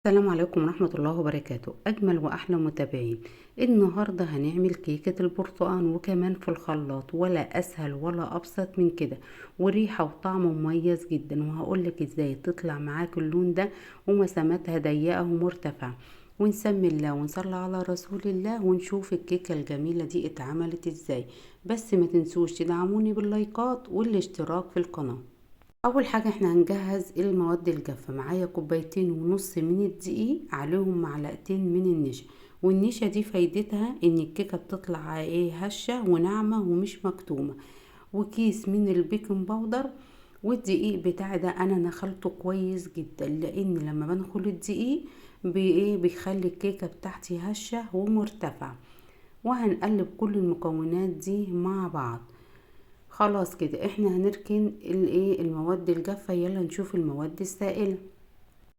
السلام عليكم ورحمة الله وبركاته. أجمل وأحلى متابعين، النهاردة هنعمل كيكة البرتقال وكمان في الخلاط، ولا أسهل ولا أبسط من كده، وريحة وطعم مميز جدا. وهقولك ازاي تطلع معاك اللون ده ومساماتها ضيقة ومرتفعة. ونسمي الله ونصلي على رسول الله ونشوف الكيكة الجميلة دي اتعملت ازاي. بس ما تنسوش تدعموني باللايكات والاشتراك في القناة. اول حاجة احنا هنجهز المواد الجافة. معايا كوبايتين ونص من الدقيق، عليهم معلقتين من النشا، والنشا دي فايدتها ان الكيكة بتطلع هشة وناعمة ومش مكتومة، وكيس من البيكنج باودر. والدقيق بتاعي ده انا نخلته كويس جدا، لان لما بنخل الدقيق بيخلي الكيكة بتاعتي هشة ومرتفعة. وهنقلب كل المكونات دي مع بعض. خلاص كده احنا هنركن المواد الجافة. يلا نشوف المواد السائلة.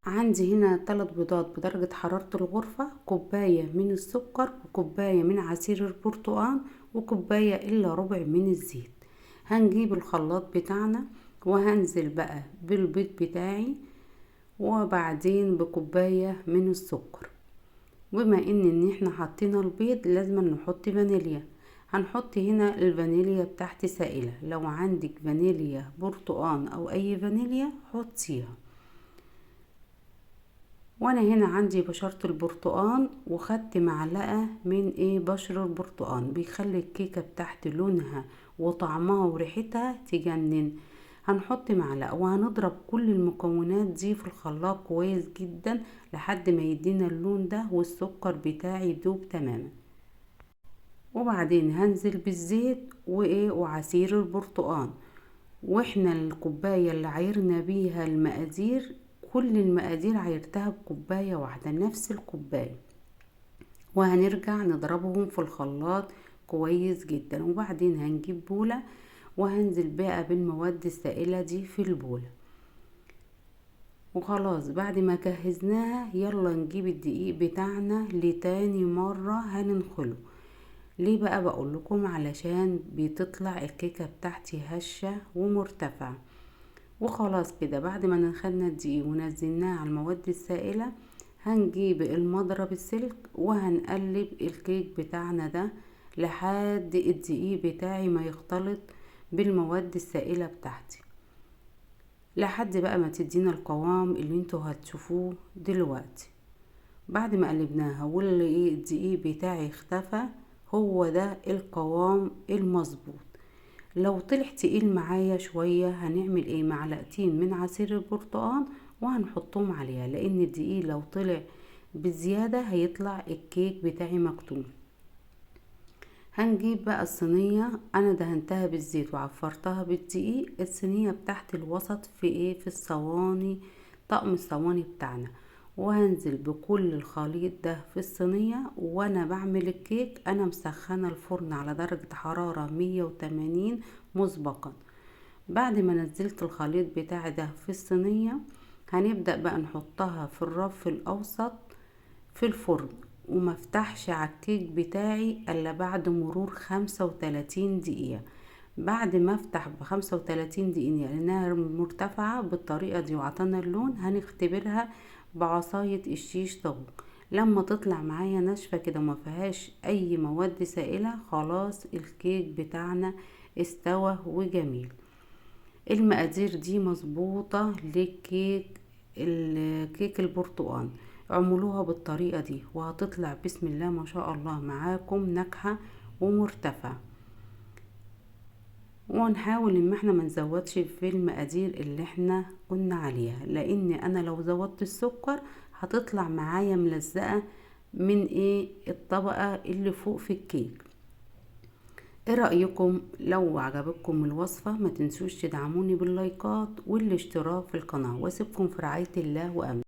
عندي هنا 3 بيضات بدرجة حرارة الغرفة، كوباية من السكر، وكوباية من عصير البرتقال، وكوباية الا ربع من الزيت. هنجيب الخلاط بتاعنا وهنزل بقى بالبيض بتاعي، وبعدين بكوباية من السكر. بما ان احنا حطينا البيض لازم نحط فانيليا. هنحط هنا الفانيليا بتاعتي سائلة، لو عندك فانيليا برتقان او اي فانيليا حطيها. وانا هنا عندي بشرة البرتقان، وخدت معلقة من بشر البرتقان، بيخلي الكيكة بتاعتي لونها وطعمها وريحتها تجنن. هنحط معلقة وهنضرب كل المكونات دي في الخلاط كويس جدا لحد ما يدينا اللون ده والسكر بتاعي يدوب تماما. وبعدين هنزل بالزيت وعصير البرتقان. واحنا الكوباية اللي عايرنا بيها المقادير، كل المقادير عايرتها بكوباية واحدة، نفس الكوباية. وهنرجع نضربهم في الخلاط كويس جدا. وبعدين هنجيب بولة وهنزل بقى بالمواد السائلة دي في البولة. وخلاص بعد ما جهزناها يلا نجيب الدقيق بتاعنا لتاني مرة هننخله. ليه بقى بقول لكم؟ علشان بتطلع الكيكة بتاعتي هشة ومرتفعة. وخلاص كده بعد ما نخلنا الدقيق ونزلناه على المواد السائلة، هنجيب المضرب السلك وهنقلب الكيك بتاعنا ده لحد الدقيق بتاعي ما يختلط بالمواد السائلة بتاعتي، لحد بقى ما تدينا القوام اللي انتوا هتشوفوه دلوقتي. بعد ما قلبناها واللي الدقيق بتاعي اختفى، هو ده القوام المظبوط. لو طلع تقيل معايا شوية هنعمل ايه؟ معلقتين من عصير البرتقال وهنحطهم عليها، لان الدقيق لو طلع بزيادة هيطلع الكيك بتاعي مكتوم. هنجيب بقى الصينية، انا دهنتها بالزيت وعفرتها بالدقيق. الصينية بتاعت الوسط في ايه؟ في الصواني، طقم الصواني بتاعنا. وهنزل بكل الخليط ده في الصينية. وانا بعمل الكيك انا مسخنة الفرن على درجة حرارة 180 مسبقا. بعد ما نزلت الخليط بتاعي ده في الصينية، هنبدأ بقى نحطها في الرف الاوسط في الفرن، وما افتحش على الكيك بتاعي الا بعد مرور 35 دقيقة. بعد ما افتح بخمسة وتلاتين دقيقة لانها مرتفعة بالطريقة دي وعطانا اللون، هنختبرها بعصاية الشيش طاووق. لما تطلع معايا ناشفة كده وما فيهاش اي مواد سائلة، خلاص الكيك بتاعنا استوى وجميل. المقادير دي مظبوطة للكيك، الكيك البرتقال. اعملوها بالطريقة دي وهتطلع بسم الله ما شاء الله معاكم ناجحة ومرتفعة. ونحاول ان احنا ما نزودش في المقادير اللي احنا قلنا عليها، لان انا لو زودت السكر هتطلع معايا ملزقة من الطبقة اللي فوق في الكيك. ايه رأيكم؟ لو عجبتكم الوصفة ما تنسوش تدعموني باللايكات والاشتراك في القناة، واسيبكم في رعاية الله وأمنه.